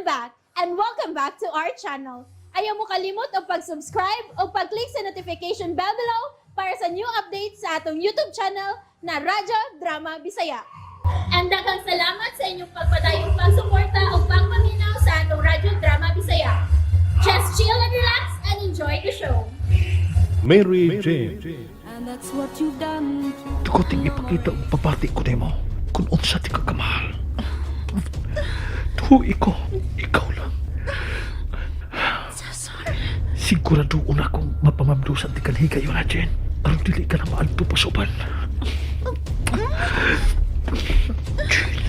I'm back and welcome back to our channel. Ayaw mo kalimot og pag-subscribe o pag-click sa notification bell below para sa new updates sa atong YouTube channel na Radyo Drama Bisaya. And daghang salamat sa inyong pagpadayong pagsuporta o pagpaminaw sa atong Radyo Drama Bisaya. Just chill and relax and enjoy the show. Mary Jane. And that's what you've done. Tukoting ipakita ang pabati ko nimo kung unsa ti ka kamahal. Tuhi ko, ikaw lang. Cesar. Sigurado una kong mapamamdusan ti kan higayon na, Jane. Aron dili ka na maadto pa sa uban. Jane.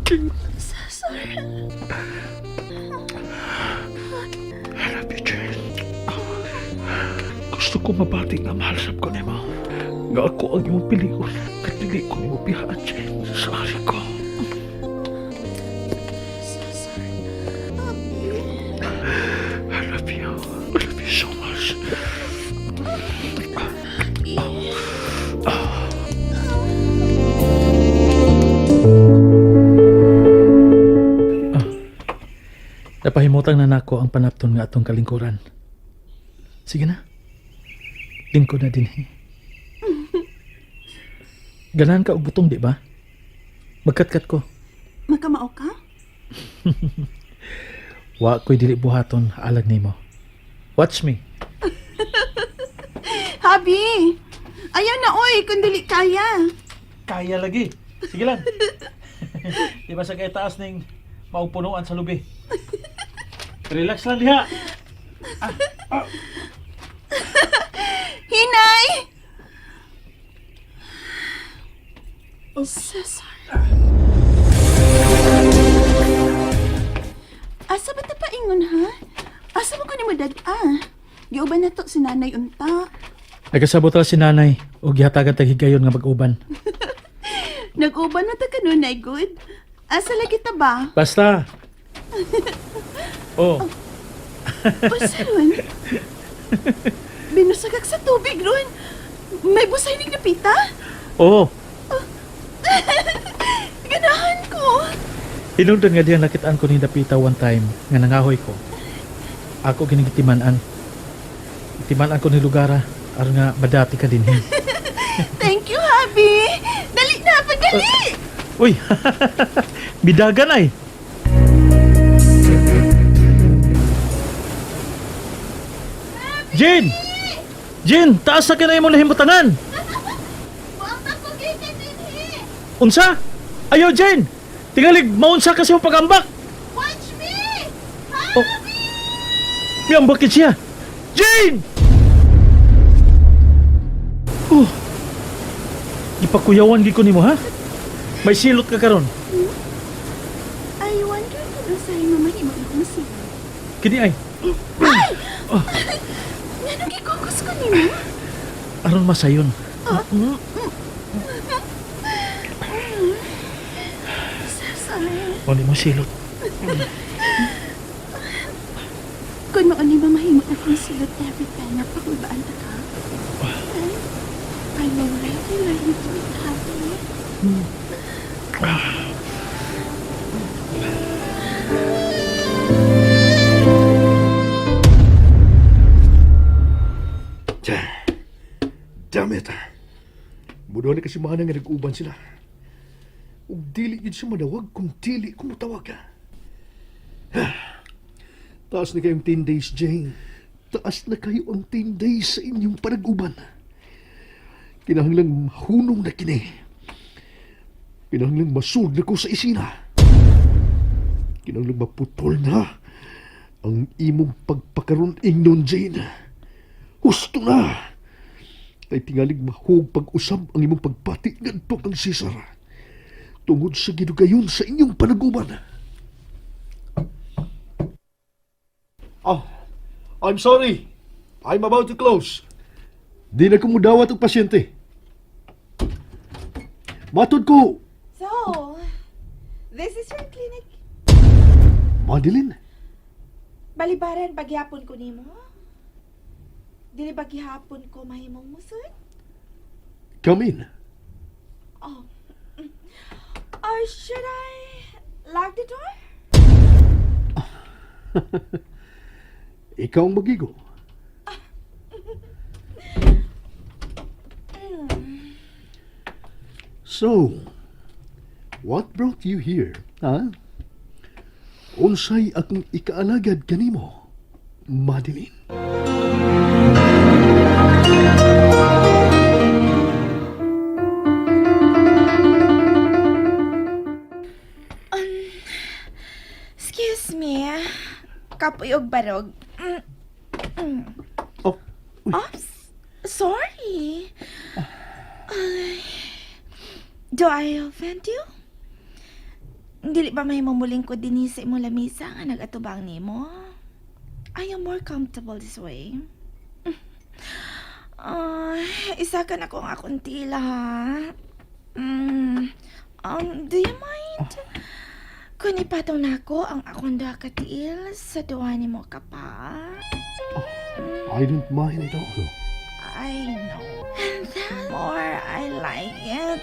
Jane. Cesar. I love you, Jane. Gusto ko mabati nga mahal sab ko nimo. Nga ako ang imong pilion. Nga dili ko nimo bihaan, Jane. Sorry ko. Cesar. I love you. I love you so much. Ah, napahimutang na nako ang panapton nga atong kalingkuran. Sige na. Lingkod na din eh. Ganahan ka og butong, di ba? Magkatkat ko. Makamao ka? Wa ko'y dili buhaton alag nimo. Watch me. Hubby! Ayaw na oy, kung dili kaya. Kaya lagi. Sige lang. Di ba sa kay taas ning maupunuan sa lubi? Relax lang diha. Hinay! Cesar. Asa ba ta paingon ha? Asa mo ko nimo dag-a? Giuban na to si nanay unta. Nagkasabot ra si nanay og gihatagan tag higayon nga mag-uban. Nag-uban na ta kanunay good. Asa lagi ta ba? Basta. Oh, Basta ron. Binusagak sa tubig ron. May busay ning napita? Oh. Ganahan ko. Hinungdan nga diyan nakitaan ko ni Dapita one time nga nangahoy ko. Ako gining gitiman-an. Itiman-an ko ni lugara aron nga madati ka dinhi. Thank you, hubby. Dali na, pagdali! Uy. Bidagan ay. Jane! Jane, taas na kinay mo nahimutangan. Muambak ko gikan dinhi! Unsa? Ayo, Jane! Tingalig, maunsa kasi mo pag-ambak. Watch me! Oh. Miambak gid siya. Jane! Oh. Gipakuyawan gid ko nimo ha? May silot ka karon. I wonder kung usahay mamahimo akong silot. Kini ay Nganong gikukos ko nimo? Aron masayon. Cesar, Wala mo silot. kung mao ni mamahimo akong silot every time na pakulbaan ta ka, then I'm already learning to be happy. Damn it. Mudo na kasi mga nga nag-uban sila. Ug dili gid siya madawag kung dili ko mutawag. Taas na kayong 10 days, Jane. Taas na kayo ang 10 days sa inyong panag-uban. Kinahanglang mahunong na kini. Kinahanglang masud na ko sa isina. Kinahanglang maputol na ang imong pagpakaroon ingnon, Jane. Husto na! Kay tingalig mahug pag-usab ang imong pagbati ngadto kang Cesar. Tungod sa gidugayon sa inyong panaguban. Oh, I'm sorry. I'm about to close. Di na ko mudawat og pasyente. Matod ko, So, this is your clinic. Madeline. Balibaran paghihapon ko nimo. Dili ba gihapon ko mahimong musod? Come in. Oh. Or should I lock the door? Ikaw ang magigo. So, what brought you here, ha? Unsay akong ikaalagad kanimo, Madeline? Excuse me. Kapoy og barog. Oh, uy, Oops. Sorry. Ay. Do I offend you? Dili ba may mamuling ko dinhi sa imong lamisa nga nagatubang nimo? I am more comfortable this way. Ay, isa ka na ko ang akong tila, ha? Do you mind? Kung ipatong nako ang akong duha ka tiil sa duwa nimo ka pa. I don't mind at all. I know. And the more I like it.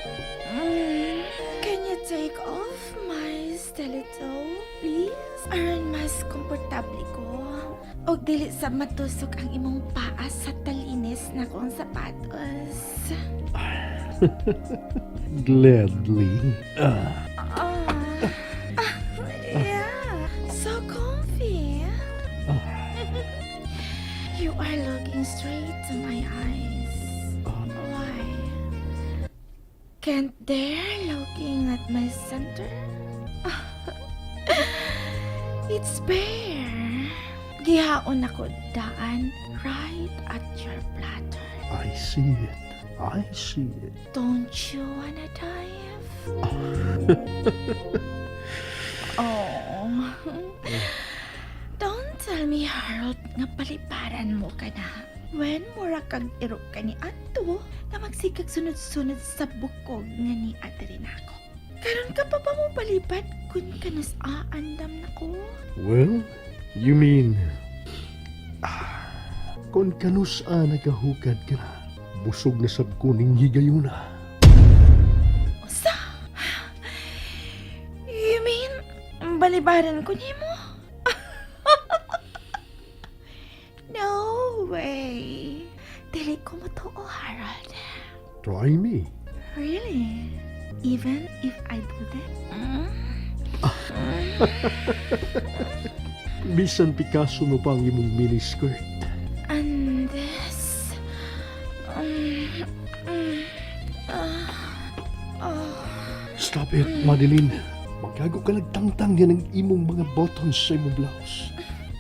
Can you take off my stiletto, please? Aron mas komportable ko. Og dili sa matusok ang imong paa sa talinis na kong sapatos. Gladly. Ah, ah, yeah. So comfy. You are looking straight to my eyes. Why? Can't dare looking at my center? It's bare. Gihaon ako daan right at your platter. I see it. I see it. Don't you wanna dive? Oh. Don't tell me, Harold, nga paliparan mo ka na. When mura kag iro ka ni Ato, nga magsikag sunod-sunod sa bukog nga ni Ate nako. Karon ka pa ba mo palipad kun kanus aandam nako? Well, you mean... Ah, kung kanus a nagahukad ka na, busog na sab ko ning higayuna. Usa? You mean, balibaran ko nimo? No way. Dili ko motoo, Harold. Try me. Really? Even if I do that? Mm? Bisan Picasso mo pa ang imong miniskirt. And this? Ah, oh. Stop it, Madeline. Magkago ka nagtangtang yan ang imong mga buttons sa imong blouse.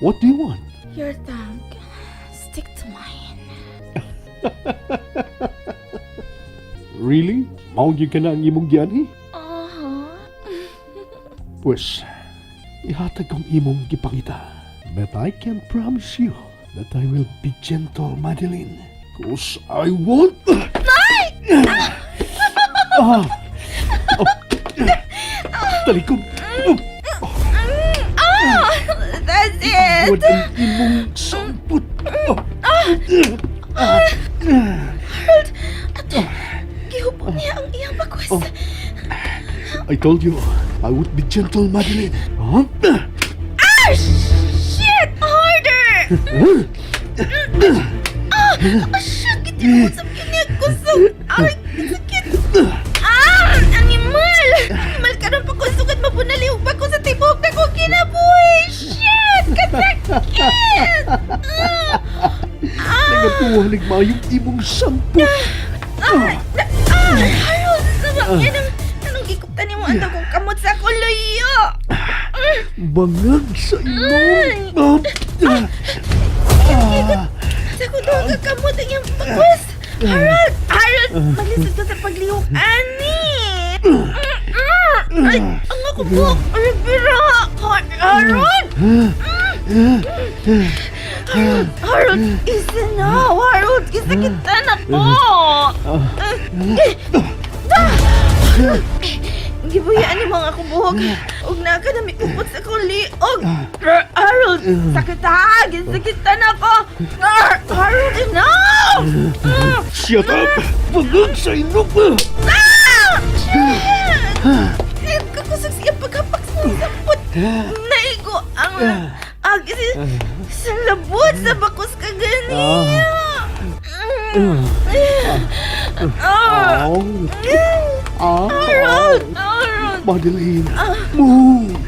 What do you want? Your tongue. Stick to mine. Really? Mao gyud ka na ang imong gianhi? Uh-huh. Pues, ihatag kong imong gipangita. But I can promise you that I will be gentle, Madeline. 'Cause I won't... Ah! Oh. Talikod! Oh, Ah! That's it! What ang imong sampot! Oh. Harold! Ato! Gihupon niya ang iyang bakwas. Oh. I told you, I would be gentle, Madeline. Huh? Ah! Shit! Harder! Huh? Ah! Oh, shit! Gitinuod sa kinig ko sa... Ay! Sakit! Ah! Animal! Animal karon pa ko sukat mapunalihog pa ko sa tibok na ko kinabuhi! Shit! Kasakit! Ah! Nagatuwa nagmayong imong sampot. Ah! Ah! Harold! Sama! Yan ang... Anong gikuptan nimo ang akong kamot sa akong luyo? Bangag sa imong... Ah. Ah. Sa ko doon ka kamot ang iyang bakwas! Harold! Harold! Maglisod ko sa paglihok, ani! Ay! Ang ako po! Ay, pero! Harold! Harold! Harold! Isa na! Harold! Isa kita na ko! Gibuyaan ni mga akong buhok. Ug na ka na miupot sa akong liog. Harold! Sakit ha! Gisakitan ako! Harold, enough! Shut up! Bangag sa ilong! Ah! Shit! Kakusog siya pagkapak sa sampot. Naigo ang Agi sa labot sa bakos ka ganiya. Ow! Ah. Ow! Arot! Arot! Madeline, move!